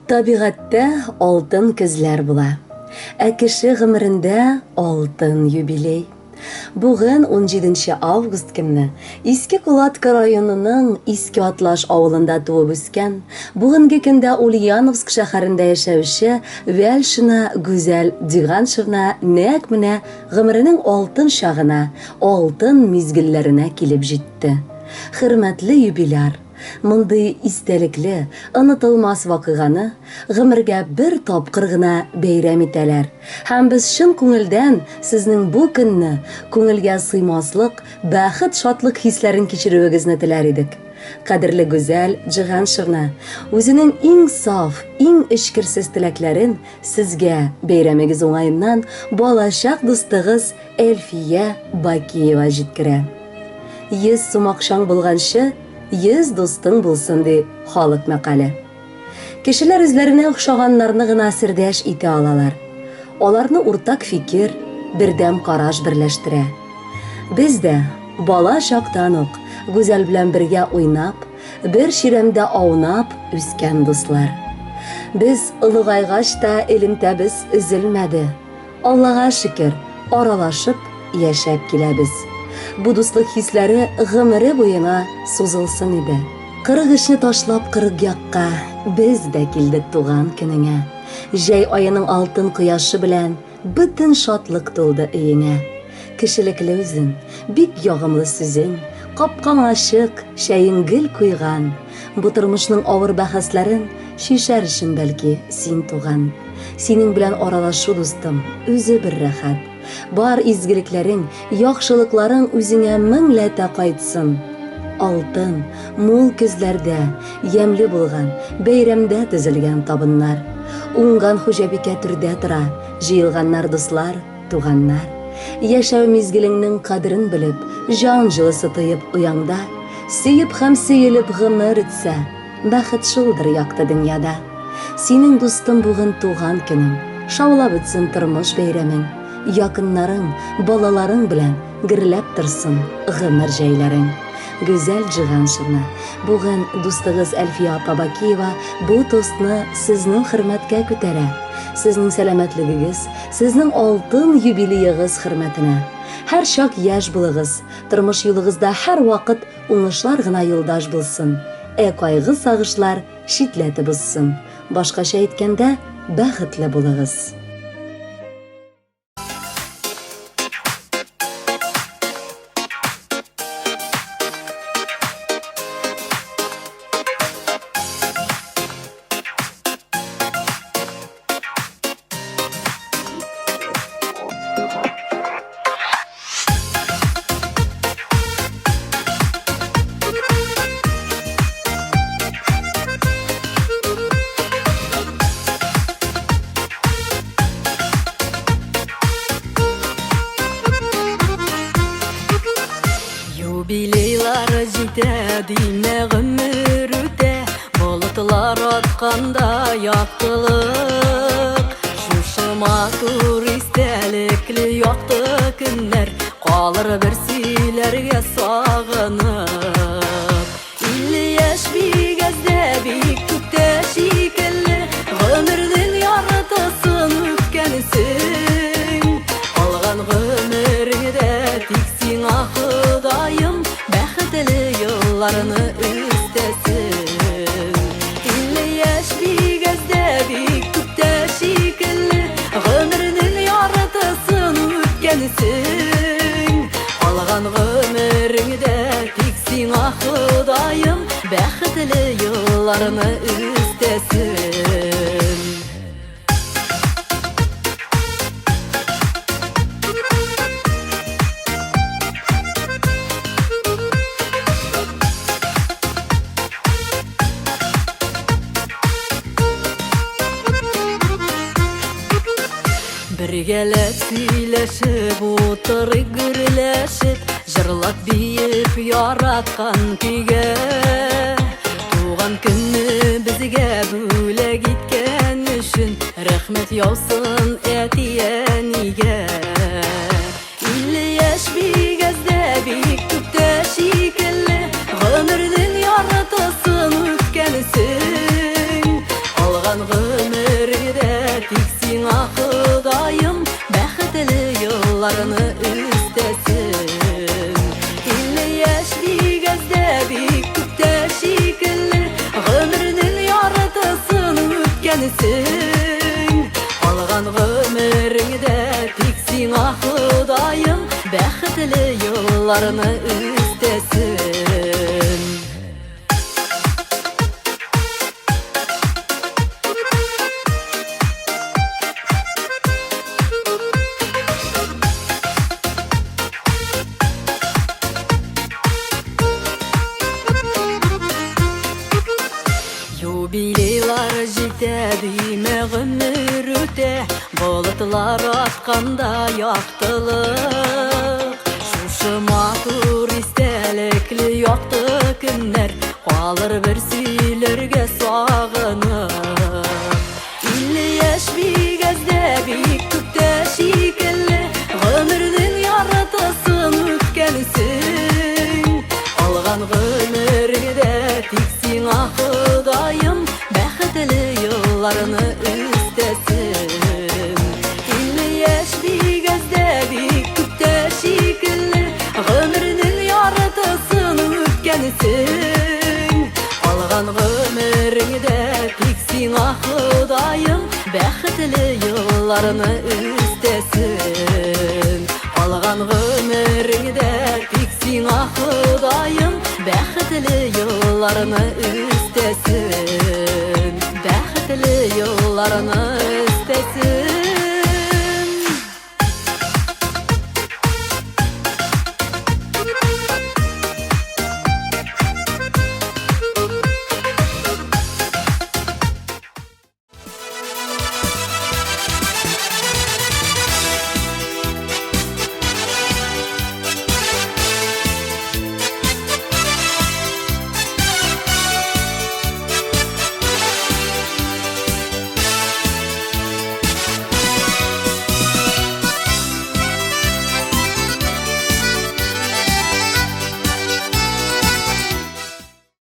Табигатьтә алтын көзләр була. Ә кеше гомерендә алтын юбилей. Бүген 17 август көнне Иске Кулатка районының Иске Атлаш авылында туып үскән, бүгенге көндә Ульяновск шәһәрендә яшәүче Вәлшина Гүзәл Диганшевна нәкъ менә гомеренең алтын чагына, алтын мизгелләренә килеп җитте. Хөрмәтле юбиляр! Мондый истәлекле, онытылмас вакыйганы гомергә бер тапкыр гына бәйрәм итәләр. Һәм без чын күңелдән сезнең бу көнне күңелгә сыймаслык бәхет-шатлык хисләрен кичерүегезне теләр идек. Кадерле Гүзәл Җиһаншевна, үзенең иң саф, иң эчкерсез теләкләрен сезгә бәйрәмегез уңаеннан балачак дустыгыз Әлфия Бакиева җиткерә. 100 сум акчаң булганчы, 100 дустың булсын, ди халык мәкале. Кешеләр үзләренә охшаганнарны гына сердәш итә алалар. Аларны уртак фикер, бердәм караш берләштерә. Без дә бала чактан ук Гүзәл белән бергә уйнап, бер чирәмдә аунап үскән дуслар. Без олыгайгач та элемтәбез өзелмәде. Аллага шөкер, аралашып яшәп киләбез. Бу дуслык хисләре гомере буена сузылсын иде. 40 эшне ташлап 40 якка без дә килдек туган көнеңә. Җәй аеның алтын кояшы белән бөтен шатлык тулды өеңә. Кешелекле үзең, бик ягымлы сүзең, капкаң ачык, чәең гел куйган. Бу тормышның авыр бәхәсләрен чишәр өчен, бәлки, син туган. Синең белән аралашу, дустым, үзе бер рәхәт. Бар изгелекләрең, яхшылыкларың үзеңә меңләтә кайтсын. Алтын, мул көзләрдә, ямьле булган, бәйрәмдә төзелгән табыннар. Уңган хуҗабикә түрдә тора, җыелганнар дуслар, туганнар. Яшәү мизгелеңнең кадерен белеп, җан җылысы тоеп ояңда, сөеп һәм сөелеп гомер үтсә, бәхет шулдыр якты дөньяда. Синең дустым бүген туган көнең, шаулап үтсен тормыш бәйрәмең, якыннарың, балаларың белән гөрләп торсын гомер җәйләрең. Гүзәл Джиганшевна, бүген дустыгыз Әлфия апа Бакиева бу тостны сезнең хөрмәткә күтәрә. Сезнең сәламәтлегегез, сезнең алтын юбилеегыз хөрмәтенә. Һәрчак яшь булыгыз, тормыш юлыгызда һәрвакыт уңышлар гына юлдаш булсын, ә кайгы-сагышлар читләтеп узсын. Башкача әйткәндә, бәхетле булыгыз. Юбилейлар җитә, димә гомер үтә, болытлар атканда яктылык. Шушы матур истәлекле якты көннәр калыр бер сөйләргә сагынып. 50 яшь бик әз дә, бик күп тә шикелле, гомернең яртысын үткәнсең. Калган гомереңдә тик сиңа Ходаем бәхетле елларны өстәсен. 50 яшь бик әз дә, бик күп тә шикелле, гомернең яртысын үткәнсең. Калган гомереңдә тик сиңа Ходаем бәхетле елларны өстәсен. Бергәләп сөйләшеп утырыйк гөрләшеп, җырлап биеп яраткан көйгә. Туган көнне безгә бүләк иткән өчен рәхмәт яусын әти-әнигә. 50 яшь бик әз дә, бик күп тә шикелле, гомернең яртысын үткәнсең. Калган гомереңдә тик сиңа Ходаем бәхетле елларны өстәсен. 50 яшь дигәздә бик күптә шикелле, гомернең яртысын үткәнсең. Калган гомереңдә тик сиңа Ходаем бәхетле елларны өстәсен. Юбилейлар җитә, димә, гомер үтә, болытлар атканда яктылык. Шушы матур истәлекле якты көннәр калыр бер сөйләргә сагынып. 50 яшь бик әз дә, бик күп тә шикелле, гомернең яртысын үткәнсең. Алган гомереңдә тик сиңа Ходаем бәхетле елларны өстәсен. 50 яшь бик әз дә, бик күп тә шикелле, гомернең яртысын үткәнсең. Алган гомереңдә тик сиңа Ходаем бәхетле елларны өстәсен. Алган гомереңдә тик сиңа Ходаем бәхетле елларны өстәсен. Бәхетле елларны.